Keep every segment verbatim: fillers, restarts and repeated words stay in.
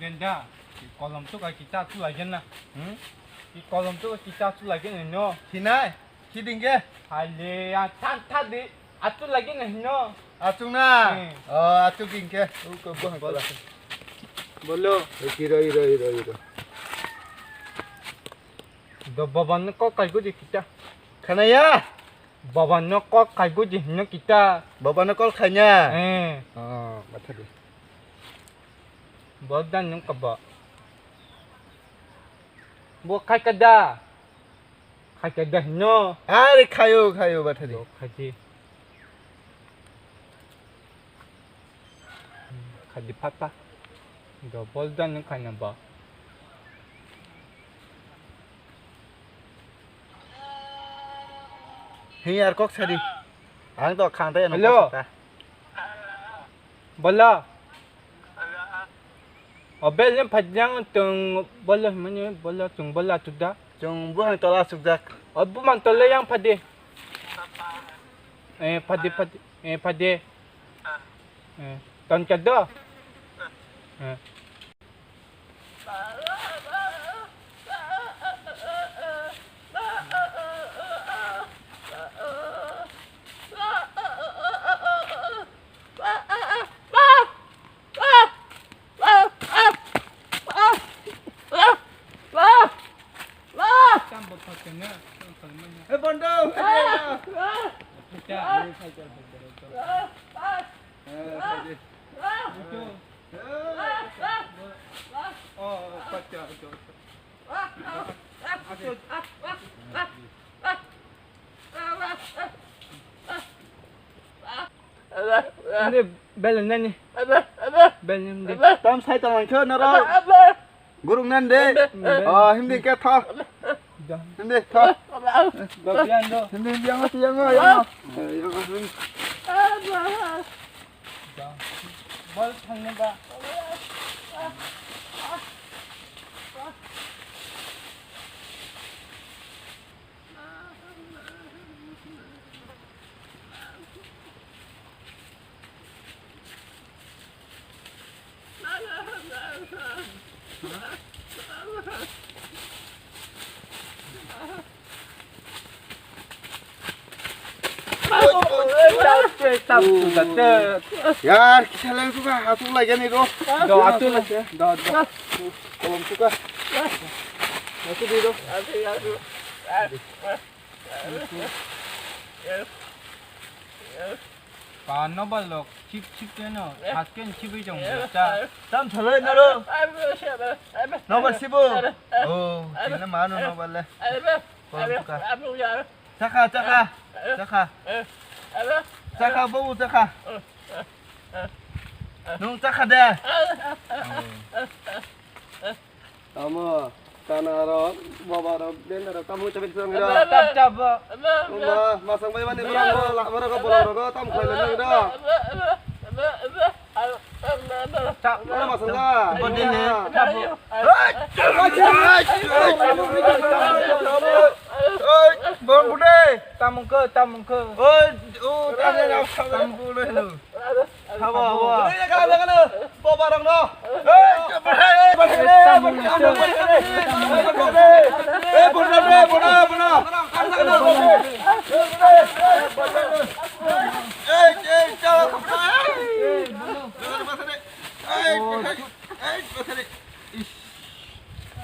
Genda, kolom tu ka kita tu lagi na. Hmm? Ki kolom tu ka kita tu lagi na no. Hinai, hiding ke? Hale, ya, tan, tan di. Atu lagi na no. Atung na. Hmm. Oh, atu king ke. Uko buhang Bol-, pala. Bolo. Iro, iro, iro, iro. Do baban ko kai ko di kita. Khanaya. Baba no kok khai buji hino kita. Baba no kol khainya. Eh. Oh, bathadi. Bodan nung kabo. Bo khai kada. Khai kada hino. Are khayo, khayo, bathadi. Bo khaji. Khaji papa. Do bodan nung khaina ba. Hiyar kok sadi. Ang to khang tei ano Hello. Kok sata. Bola. Obel yang phajang tung bola mani bola tung bola tuda. Tung buhang tola sukjak. Obu man tola yang phadi. Eh phadi phadi. Eh phadi. Eh ton kado. Eh. Eh, bondo, eh, Ande bel nani. Bel nani. Tam sai tang khe naro. Gurung nan de. Oh, hindi ke tha. Hindi tha. Hindi yang yang yang. Bol thangna ba. Yar, kisa leng suka, asuk lagi nih, bro. Do, atu lah. Do, do. Kolom suka. Masuk di, bro. Pa no balok, chip chip ke no, hasken chip i jong ta. Tam thalai naro. No bal sibu. Oh, china mano no bal le. Kolom suka. Chakha, chakha, chakha. Chakha, babu, chakha. Nung chakha de. Oh. Tamo, kana aro, baba aro, ben aro, tamo chabe chang ro. Tap, tap, bo. Uma, masang bai mani ro, la, ro, ro, ro, tam khoi le nang ro. Tap. Mana masang da? Bodi le. Tap, bo. Oi, oi, oi, oi, oi, bom bude. Tamung ko, tamung ko. Oi, o, tamo, tamung ko le lo. Habo, habo. Oi, jaga, jaga, jaga. Boba rang no. Oi, coba, hei, hei, balik, balik, balik, balik, balik. Eh, bona, bona, bona. Eh, eh, jaga, jaga. Eh, eh, eh.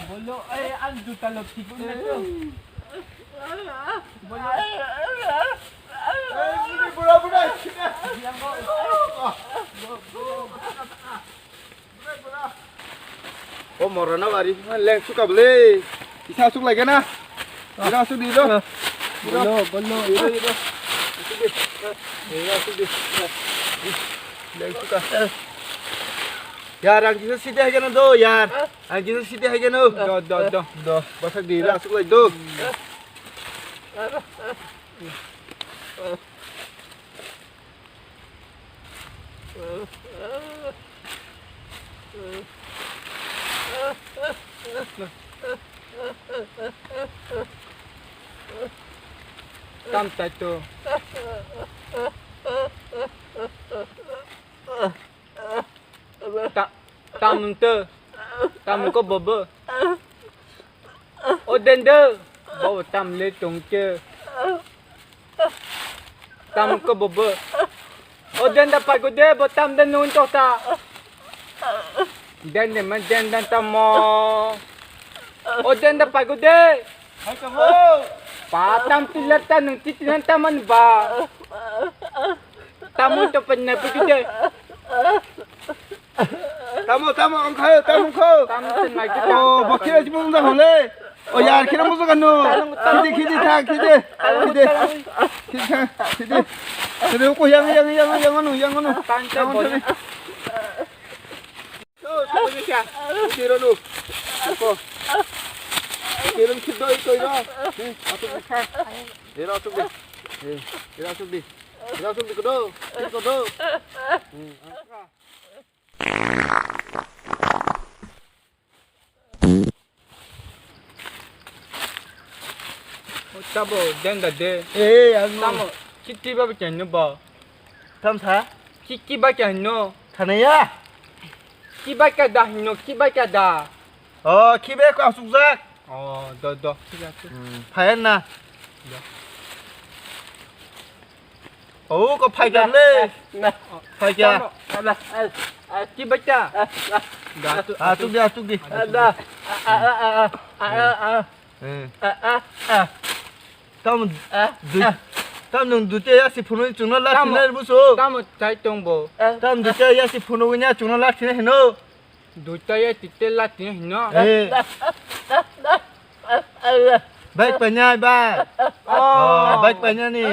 Bolo, eh, ang juta lo, tipun na to. Bolo. Eh, budi, bura, bura, sini. Yang ko. O morana bari leng suka bole. Isa suk lagi na. Ira suk di do. Bolo, bolo. Ira, ira. Ira suk di. Ira suk di. Leng suka. Yar, ang kisa sidi hai kena do, yar. Ang kisa sidi hai kena. Do, do, do. Do, basa di, ira suk lagi do. Tam tai to. Ta, tam to. Tamo ko bobo. O dende. Bobo tam le tongke. Tamo ko bobo. O dende pago de bo tam de nun to ta. Dende man dende tamo. O dende pago de. Hai tamo. Pa tam tilat ta nung titinan taman ba. Tamo to pen na pago de. Tamo, tamo, ang khayo, tamo kho. Tamo se nai ki Oh, tamo. Bakira si mung da hole. O yar, kira mung da no. Khidi, khidi, thang, khidi. Khidi. Khidi, thang, khidi. Khidi, ko yang, yang, yang, yang, anu, yang, anu. Tang, tang, Yang, boy. Anu. Oh, tamo ni kya? Tiro nu. Ako. Tiro nu khido ito iro. Hmm, aku ni kya? Iro aku ni. Eh, iro aku ni. Iro aku ni kodo. Kodo. Hmm, aku. Tamo denda de. Eh, ang Tamo kiti ba bikin no ba. Tam sa? Kiti ba kan no. Thanaya. Ki ba ka da no, ki ba ka da. Oh, ki be ko asuk jak. Oh, do do. Phayan na. Do. Oh, ko phai kan le. Na. Phai kya? Tamo, na, na, eh, eh. Ki bacha? Da tu. Ah, tu dia, tu dia. Da. Ah, ah, ah, ah, ah, ah, ah. Eh. Ah, ah, ah. Tam, Ah, du-, ah. Tam nung dute ya si phunui chungna la Tamo, thinai buso. Tamo chai tong bo. Tam dute ya si phunui nya chungna la thinai hino. Duita ya tite la tini hino. Eh. Bike panya, bike. Oh. Oh, bike panya ni.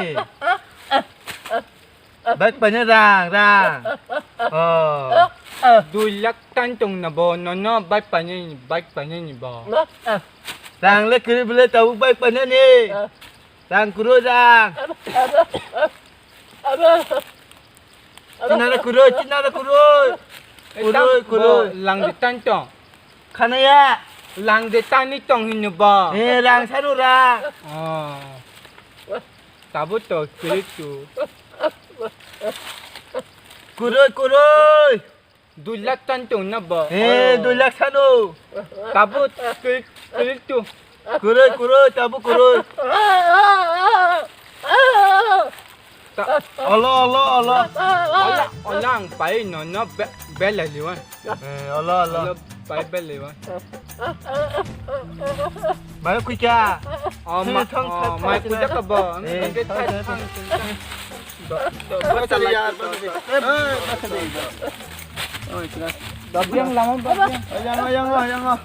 Bike panya rang, rang. Oh. Dui lakh tan tong na bo, no, no, bike panya ni, bike panya ni bo. Rang le kiri bile tau bike panya ni. Rang kuro rang. Chinara kuroi, chinara kuroi. Eh, kuroi, tam kuroi. Bo lang de tan tong. Khanaya. Lang de tan ni tong hino ba. Eh, rang saru rang. Oh. Tabu to kiri tu. Kuroi, kuroi. Dui lakh tan tong na ba. Eh, dui lakh sano. Tabu kiri, kiri tu. Kuroi, kuroi, tabu kuroi. Ta- Olo, olo, olo. Ola, ola ang pai no, no be, bela liwan. Eh, olo, olo. Ola pai bela liwan. Bai kui kya? Oh, ma, thang, oh, thang, mai thang, kui thang. Ka ba. Eh, thang, thang, thang. Thang, thang. Bacha yar, bacha yar. Eh, bacha yar. Babiang lama babiang. Yang, yang, yang, yang.